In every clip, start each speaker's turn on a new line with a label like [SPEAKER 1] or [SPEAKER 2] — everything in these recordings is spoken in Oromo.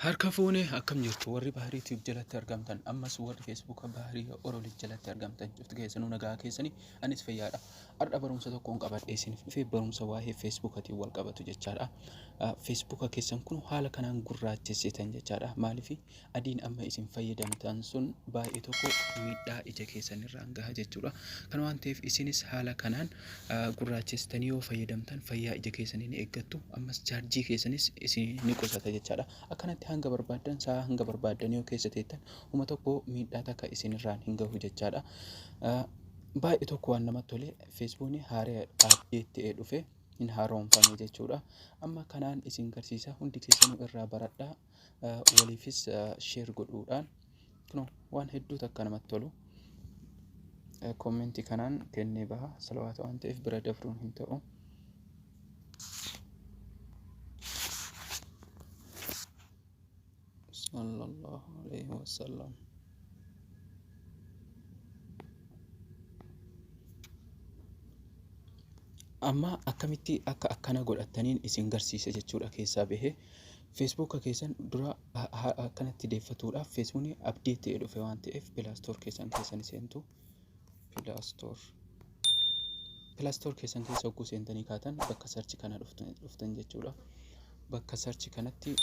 [SPEAKER 1] Harka fuunee akkam jirtu warri Bahirii Tube jalatti argamtan, ammas warri Feesbuuka Bahirii Orolit jalatti argamtan, cufti keessanuu nagaa keessanii? Anis fayyaadha. Har'a barumsa tokkoon qabadhee isiniif dhufee, barumsa waa'ee Feesbuukatiin wal qabatu jechaadha. Feesbuuka keessan kun haala kanaan gurraachessitan jechaadha. Maaliif adiin amma isin fayyadamtan sun baay'ee tokko miidhaa ija keessan irraan gaha jechuudha. Kana waan ta'eef isinis haala kanaan gurraachessitanii yoo fayyadamtan fayyaa ija keessanii ni eeggattu, ammas chaarjii keessanis isin ni qusata jechaadha. Akkanatti hanga barbaaddan, sa'a hanga barbaaddan yoo keessa teettan huma tokko miidhaa takka isinirraan hin gahu jechaadha. Baay'ee tokko waan namatti tole, Feesbuukni haaraa update ta'ee dhufe, hin haaromfame jechuudha. Amma kanaan isin garsiisa, hundi keessanuu irraa baradhaa, waliifis share godhuudhaan. Kunoo waan hedduu takka namatti tolu. Koomentii kanaan kennee baha, salawaata waan ta'eef bira dabruun hin ta'u. Sallallahu alaihi wasallam. Amma akkamitti akka akkana godhattaniin isin garsiisa jechuudha. Keessaa bahee Feesbuuka keessan dura akkanatti deeffatuudhaaf, Feesbuukni update ta'ee dhufe waan ta'eef, Play Store keessan keessan seentu. Play Store keessan keessa hogguu seentanii kaatan bakka search kana dhuftan jechuudha. Bakka search kanatti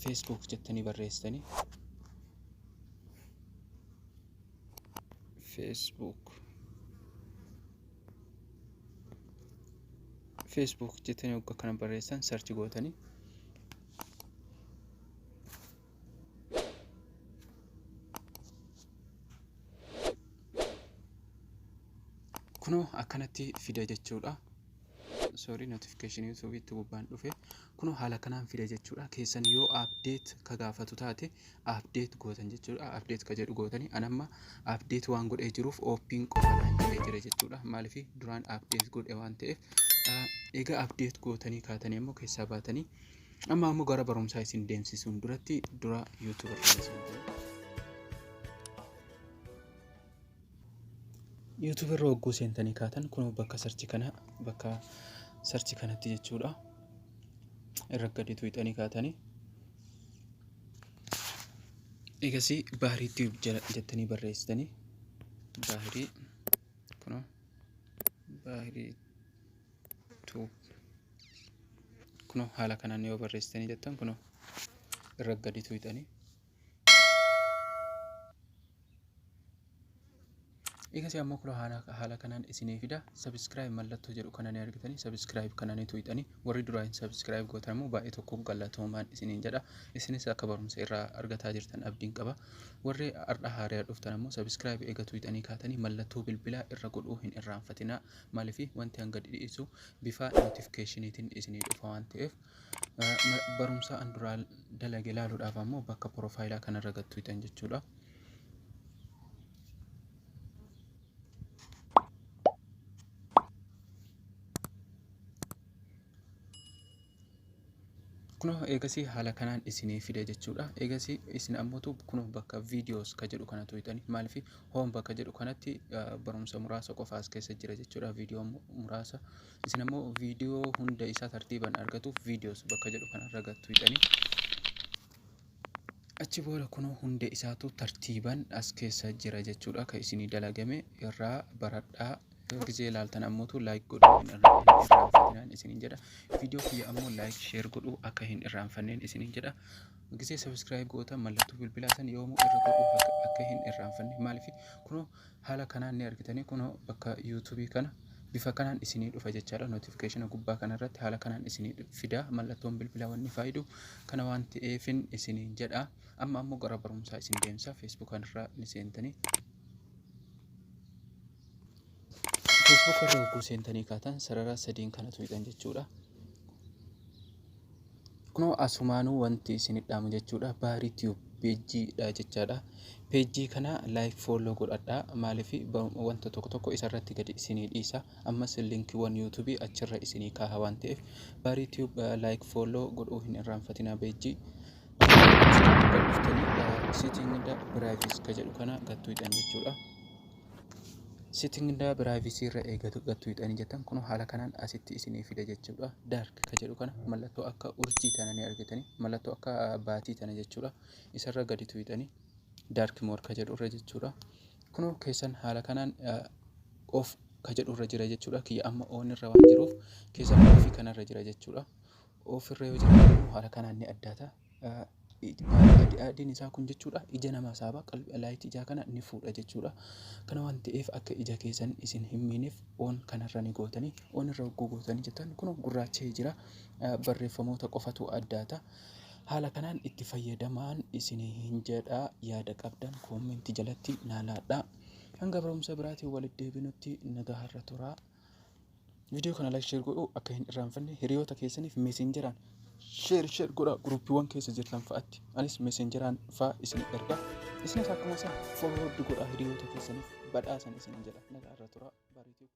[SPEAKER 1] Facebook jettanii barreessitanii, Facebook jettanii hoggaa kana barreessan, search gootanii, kunoo akkanatti fida jechuudha. Sorry, notification YouTube'itti gubbaan dhufe. Kunoo haala kanaan fida jechuudha. Keessan yoo update ka gaafatu taate update gootan jechuudha. Update ka jedhu gootanii, anamma update waan godhee jiruuf open qofa naan jedhee jira jechuudha. Maaliif duraan update godhe waan ta'eef. Egaa update gootanii kaatanii immoo keessaa baatanii, amma ammoo gara barumsaa isin deemsisuun duratti dura YouTube irra seentanii, YouTube irra hogguu seentanii kaatan, kun bakka search kana, bakka search kanatti jechuudha. Irra gadi tuqxanii kaatanii, egasii Bahirii Tube jala jettanii barreessitanii, Bahirii, kunoo Bahirii Tube, kunoo haala kanaan yoo barreessitanii jettan, kunoo irra gadi tuqxanii. Egasii ammoo kunoo haala kanaan isinii fida. Subscribe mallattoo jedhu kana ni argitanii, subscribe kana ni tuqxanii. Warri duraan subscribe gootan immoo baay'ee tokko galatoomaan isiniin jedha. Isinis akka barumsa irraa argataa jirtan abdiin qaba. Warri har'a haaraa dhuftan ammoo subscribe eega tuqxanii kaatanii mallattoo bilbilaa irra godhuu hin irraanfatinaa. Maaliif wanti hanga dhiisu bifa notificationiitiin isinii dhufa waan ta'eef. Barumsa an duraan dalage ilaaluudhaaf ammoo bakka profaayilaa kanarra gad tuqxan jechuudha. Kunoo eegasii haala kanaan isinii fide jechuudha. Eegasii isin ammootu kunoo bakka videos ka jedhu kana tuqxanii. Maaliif home bakka jedhu kanatti barumsa muraasa qofa as keessa jira jechuudha. Viidiyoo muraasa. Isin ammoo viidiyoo hunda isaa tartiibaan argatuuf videos bakka jedhu kanarra gad tuqxanii. Achi booda kunoo hunda isaatu tartiibaan as keessa jira jechuudha. Kan isinii dalagame irraa baradhaa. Gisee ilaaltan ammootu like godhuu hin irraanfatinaan isiniin jedha. Viidiyoo kiyya ammoo like, share godhuu akka hin irraanfanneen isiniin jedha. Gisee subscribe gootan mallattoo bilbilaa san yoomuu irra godhuu akka hin irraanfanne. Maaliif kunoo haala kanaan ni argitanii, kunoo bakka YouTubeii kana bifa kanaan isinii dhufa jechaadha. Notification gubbaa kanarratti haala kanaan isinii fida. Mallattoon bilbilaa wanni faayidu kana waan ta'eefin isiniin jedha. Amma ammoo gara barumsaa isin deemsa. Facebook irra ni seentanii. Facebook irra hogguu seentanii kaatan sarara sadiin kana tuqxan jechuudha. Kunoo asumaanuu wanti isin dhaamu jechuudha. Bahirii Tube peejiidha jechaadha. Peejii kana like, follow godhadhaa. Maaliif wanta tokko tokko isarratti gadi isinii dhiisa. Ammas linkiiwwan YouTubeii achirra isinii kaaha waan ta'eef, Bahirii Tube like, follow godhuu hin irraanfatinaa peejii. Dhuftanii setting and privacy ka jedhu kana gad tuqxan jechuudha. Setting and privacy irra eegatu gattu hidhanii jettan kun haala kanaan asitti isinii fida jechuudha. Dark ka jedhu kana mallattoo akka urjii tana ni argitanii, mallattoo akka baatii tana jechuudha. Isarra gadi tuqxanii dark mode ka jedhu irra jechuudha. Kunoo keessan haala kanaan off ka jedhu irra jira jechuudha. Kiyya amma on irra waan jiruuf keessan off kanarra jira jechuudha. Off irra yoo jiraatu haala kanaan ni addaata. Adiin isaa kun jechuudha ija namaa saaba, qalbii light ijaa kana ni fuudha jechuudha. Kana waan ta'eef akka ija keessan isin hin miineef on kanarra ni gootanii. On irra hogguu gootanii jettan kun gurraacha'ee jira. Barreeffamoota qofatu addaata. Haala kanaan itti fayyadamaan isin hin jedhaa, yaada qabdan comment jalatti naa laadhaa. Hanga barumsa biraatiin walitti deebinutti nagaa har'a turaa. Viidiyoo kana like, share godhuu akka hin irraanfanne, hiriyoota keessaniif Messengeraan share share godhaa, groupiiwwan keessa jirtan fa'aatti. Anis Messengeraan fa'a isin ergaa. Isinis akkuma isaa forward godhaa hiriyoota keessaniif badhaasan isin jedha. Nagaa irra turaa. Bariitii.